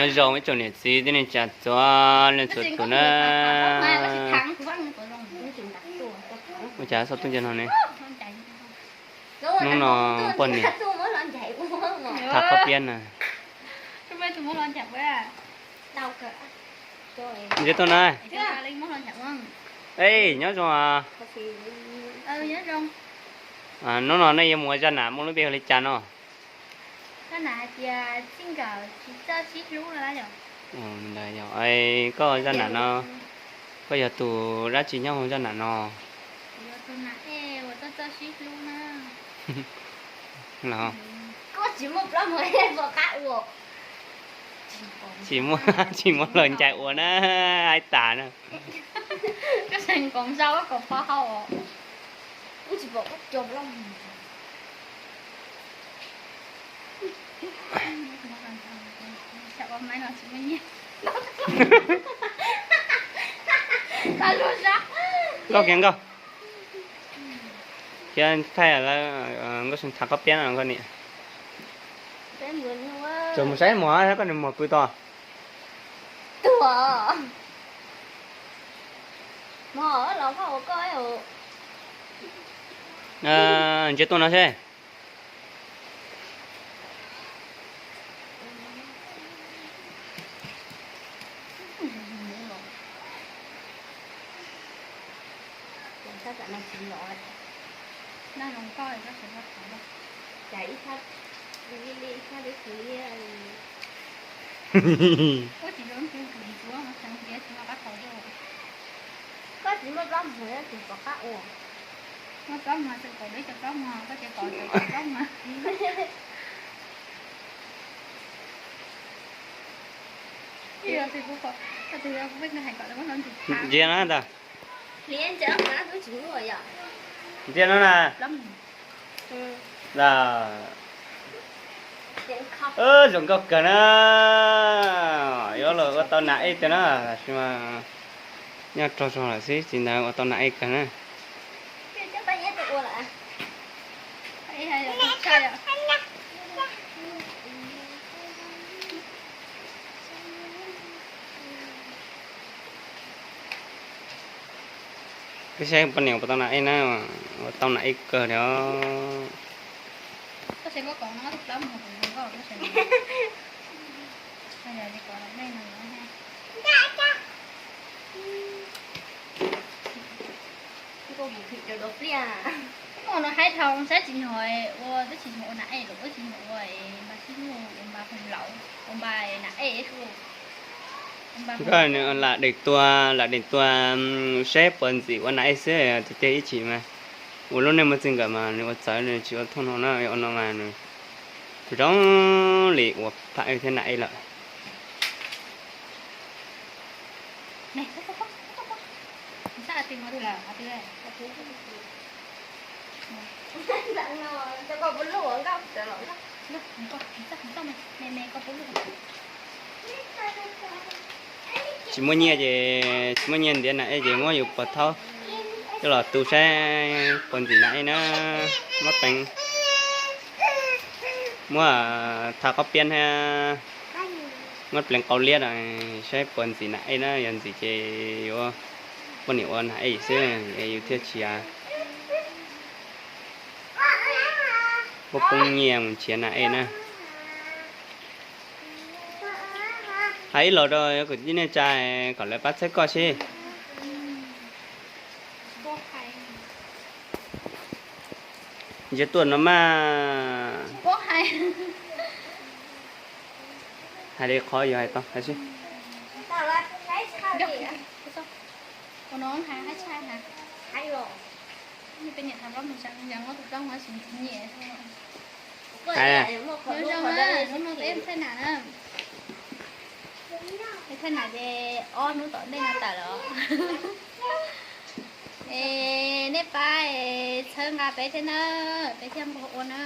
Nyob zoo ib tsoom niam txiv thiab neej tsa txhua leej txhua tus na. Ua cas xauj tuaj ncig no ne? Hnub no poj niam tham qhob piab na. Ntsib tuaj na. Ej, nyob zoo. Hnub no nej yuav mus ua zaj nam muaj lub npe hu li cas no? Koj zaj nam no, koj yog tus dab tsi nyob hauv zaj nam no? Tsis muaj, tsis muaj luag ncaim ua na, hais tas na. Nkauj kiag nkauj. Thiab thaij lawv nkauj tham qhob piab no koj niam. Tsuas mus saib muag, koj niam muag pw tod. Ntsia tuaj no seb. Koj tsis muaj plaub muag, koj tsis pom qab ua. Muaj plaub muag, koj tsis pom plaub muag. Ntsia no ntag. Ntsia no na. Zoo nkauj kawg na. Yuav los ua tau nam ej tiag na, tab sis mas nyob rog zog lawm xwb, tsis ntawd ua tau nam ej kawg na. Peb saib poj niam ua tau nam ej na, ua tau nam ej kawg li os. Ua no haib dhau, saib tsis nyuag ua, twb tsis nyuag ua nam ej los twb tsis nyuag ua npa sib hlub, ua npa pheej laus, ua npa nam ej. Koj lam deem tua, lam deem tua saib puas ntxim ua nam ej xwb, tiag tiag ib chim mas ua lub neej muaj txij nkawm mas nws ua txawv, nws tsis ua thooj no na, ua no mas nws zoo li ua pham ej thiab nam ej lawm. Tsis muaj nyiaj ces, tsis muaj nyiaj ntiav nam ej ces muab yus puas thaub coj los tu saib puas ntxim nam ej na. Muab pleev, muab tha qhob piab thiab muab pleev qau liab saib puas ntxim nam ej na. Yog ntxim ces yuav poj niam ua nam ej xwb es yus thiaj tsis muab poob nyiaj mus nrhiav nam ej na. Hais ib los rau kwv tij neej tsa kom lawv pab txhawb koj seb. Ntsia tuaj no mas. Hais li qhov yus hais tau hais seb. Hais, hnub no peb txhaj nam na, peb txhaj nam ces ob hnub tom ntej no tawm los. Es nej pab txhawb nqa peb thiab na, peb thiaj nquag ua na.